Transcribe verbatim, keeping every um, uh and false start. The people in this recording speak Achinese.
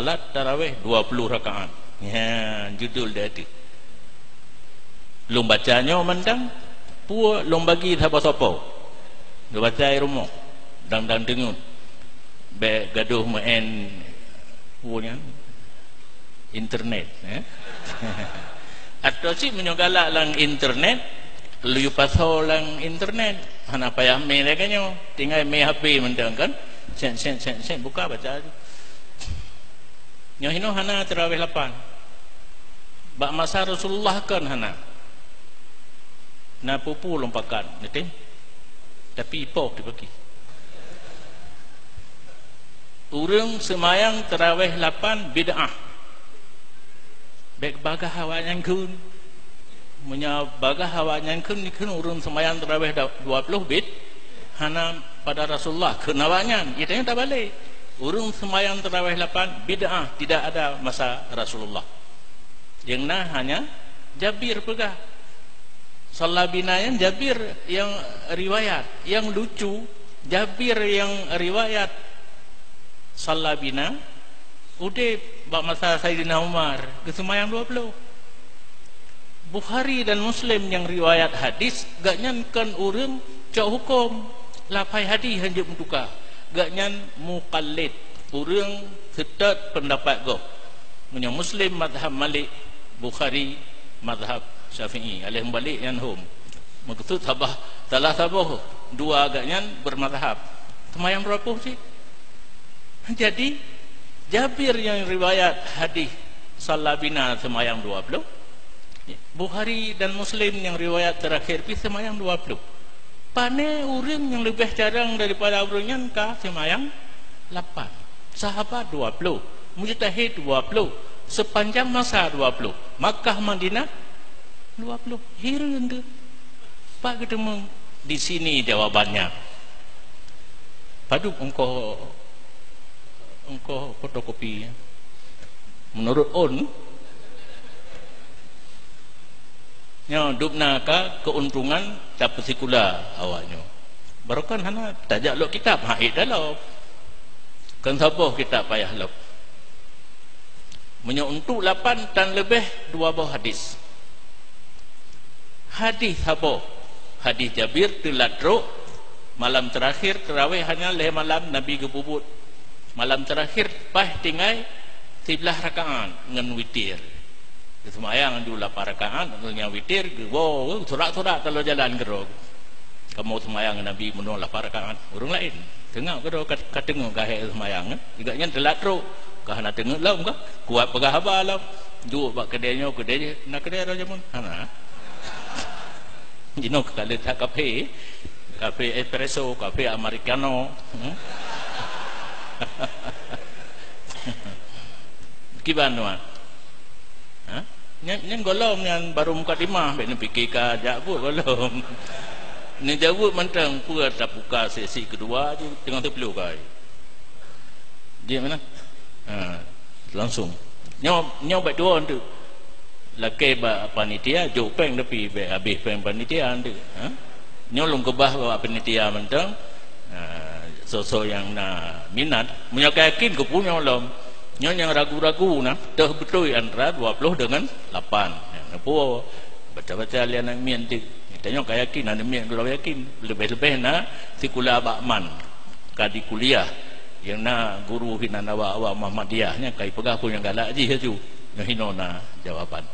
Salat tarawih dua puluh rakaat. Ya, judul dia tu. Lôn baca nyoe mantong, peue lôn bagi sapo-sapo. Lôn baca di rumoh. Dang-dang deungon. Bék gadoh meu'en, peue nyan? Internet, eh? Atau cit meunyoe galak lam internet, laju pasoe lam internet. Hana payah mé lagée nyoe. Tinggai mé H P mantong kan. Set, set, set, set, buka baca. Nyoe hinoe hana tarawih lapan. Bak masa Rasulullah kan hana. Na peue-peue lom pakat, ngerti? Tapi ipoh dibagi. Ureuëng seumayang tarawih lapan bid'ah. Bék bagaih awaknyan kheun. Meunyoe bagaih awaknyan kheun, kheun ureuëng seumayang tarawih da-, dua puluh bid, hana pada Rasulullah, kheun awaknyan. Itanya tabalek. Ureuëng seumayang tarawih lapan bid'ah, tidak ada masa Rasulullah. Yang na hanya Jabir peugah. Shalla bina nyan Jabir nyang riwayat. Nyang lucu, Jabir nyang riwayat shalla bina udeb bak masa Saidina Umar, geuseumayang dua puluh. Bukhari dan Muslim nyang riwayat hadis, gobnyan kon ureuëng cok huköm, lafai hadis hanjeuet meutuka. Gobnyan muqallid, ureuëng seutôt peundapat gob. Meunyoe Muslim mazhab Malik, Bukhari mazhab Syafi'i. Aleh meubalek nyan hom. Meukeusut saboh, salah saboh dua gobnyan beurmazhab. Seumayang dua puluh cit. Jadi, Jabir nyang riwayat hadis shalla bina seumayang dua puluh, Bukhari dan Muslim nyang riwayat teurakhier pih seumayang dua puluh. Pane ureuëng nyang leubeh carông daripada ureuëng nyan ka seumayang lapan. Sahabat dua puluh, mujtahid dua puluh, sepanjang masa dua puluh, Makkah Madinah dua puluh. Hireuen teuh. Pat geuteumeung? Di sini jawabannya. Padub engkoh, engkoh fotokopi. Menurut on, nyoe dubna ka keuntungan tapeusikula awaknyoe. Barokon hana tajak lok kitab, ha, ék dalom. Kon saboh kitab payah lom. Meunyoe untuk lapan tan leubeh dua boh hadis. Hadis saboh, hadis Jabir teulat trok, malam teurakhier teurawéh hanya lhée malam Nabi geupeubuet. Malam teurakhier paih tinggai siblaih rakaat ngon witir. Seumayang ju lapan rakaat, ngon nyang witir geuwoe, surak-surak taloe jalan keudroe. Kamoe seumayang ngon Nabi meunoe lapan rakaat, ureuëng laén teungoh keudroe ka, ka teungoh gahé seumayang, eh? Juga nyan teulat trok, ka hana teungoh lom ka, kuat peugah haba lom. Duek bak keudée nyoe, keudée jih, na keudée droe jameun? Hana. Jinoe ka le that kafe, kafe espresso, kafe americano. Hmm? Kiban, Wan? Ha? Nyan, nyan gohlom nyan baru mukadimah, bék neupike ka jak buet gohlom. Neujak buet mantong peue tapuka sesi keudua jih teungoh teupeu kai. Jih mana? Ha, langsung. Nyoe, nyoe bak dua tu. Lakée bak panitia, jok péng tapi bék habéh péng panitia tu. Ha? Nyoe lôn keubah bak panitia mantong. Ha, soe-soe nyang na minat, meunyoe ka yakin keupeue nyoe lom. Nyoe nyang ragu-ragu na, teuh beutôi antara dua puluh dengan lapan. Nyang neupeue baca-baca lé aneuk miet tu. Tanyoe ka yakin, aneuk miet gohlom yakin. Leubeh-leubeh na sikula bak man. Ka di kuliah. Nyang na guru hinan awak-awak Muhammadiyah nyan ka ipeugah peue nyang galak jih laju. Nyoe hinoe na jawaban.